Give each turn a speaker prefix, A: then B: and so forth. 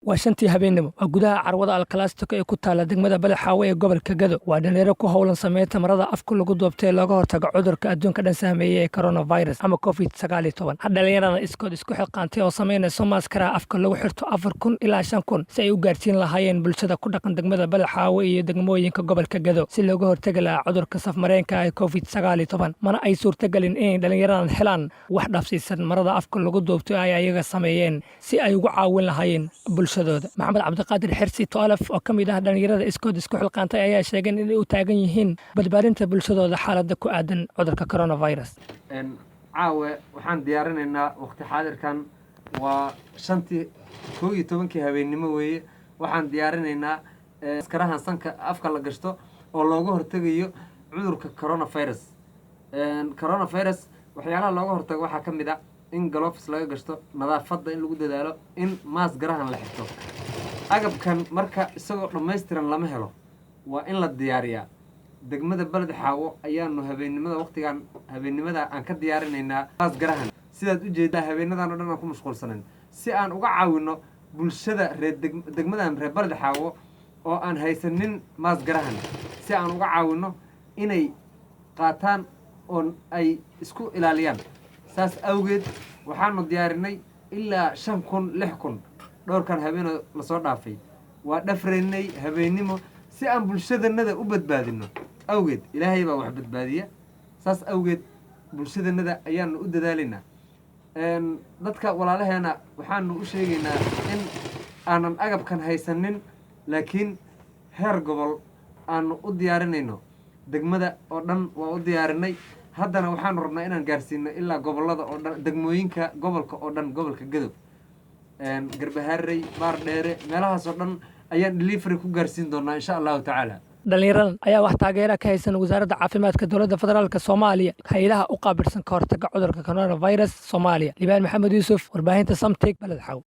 A: Waa 5-tii habeennimo. Waa gudaha carwada Alkalaastika ee ku taala degmada Badaxaawe ee gobolka Gado. Waa dhalinyaro ku howlan sameynta marada afka lagu duubtay ee looga hortago cudurka adduunka dhan saameeyey ee coronavirus ama COVID-19. Dhalinyarada iskood isku xilqaantay oo sameynayso maaskaraha afka lagu xirto 4000 ilaa 5000 si ay u gaarsiin lahaayeen bulshada ku dhaqan degmada Badaxaawe iyo degmooyinka gobolka Gado, si looga hortagi lahaa cudurka safmareenka ee COVID-19. Mana ay suurtagelin inay dhalinyaradan helaan wax dhaafsiisan marada afka lagu duubto ay ayaga sameeyeen si ay ugu caawin lahaayeen bulshadooda. Maxamed Cabdiqaadir Xirsi Toalaf oo ka mid ah dhalinyarada iskood isku xilqaantay ayaa sheegay inay u taagan yihiin badbaadinta bulshadooda xaaladda ku aadan cudurka coronavirus.
B: Caawe waxaan diyaarinaynaa, waqti xaadirkan waa 5-tii, 11-kii habeennimo weeye. Waxaan diyaarinaynaa askarahan sanka afka la gashto oo looga hortegayo cudurka coronavirus. Coronavirus waxyaalaha looga hortago waxaa ka mid a in gloves laga gashto, nadaafadda in lagu dadaalo, in maas garahan la xirto. Agabkan marka isagoo dhammaystiran lama helo, waa in la diyaariyaa. Degmada Beled Xaawo ayaanu habeennimada, waqtigan habeennimada aan ka diyaarinaynaa maas garahan. Sidaad ujeedaa, habeenadan oo dhan aan ku mashquulsanan si aan uga caawino bulshada reer degmadan, reer Beled Xaawo oo aan haysanin maas garahan, si aan uga caawino inay qaataan oo ay isku ilaaliyaan. Saas awgeed waxaanu diyaarinay ilaa 5000, 6000 dhowrkan habeenoo lasoo dhaafay. Waa dhafraynay habeennimo si aan bulshadanada u badbaadino awgeed. Ilaahay baa wax badbaadiya, saas awgeed bulshadanada ayaanu u dadaalaynaa. Dadka walaalaheena waxaanu u sheegaynaa in aanan agabkan haysanin, laakiin heer gobol aanu u diyaarinayno. Degmada oo dhan waa u diyaarinay, haddana waxaanu rabnaa inaan gaarsiino ilaa gobollada oo dhan, degmooyinka gobolka oo dhan, gobolka Gadow, Garbaharey, Baardheere, meelahaas oo dhan ayaan delivery ku gaarsiin doonaa, insha Allahu tacaala.
A: Dhallinyaradan ayaa wax taageera ka haysan Wasaaradda Caafimaadka Dowladda Federaalka Soomaaliya, hay-adaha u qaabilsan ka hortagga cudurka coronavirus Soomaaliya. Liibaan Maxamed Yuusuf, warbaahinta Samtig, Baled Xaw.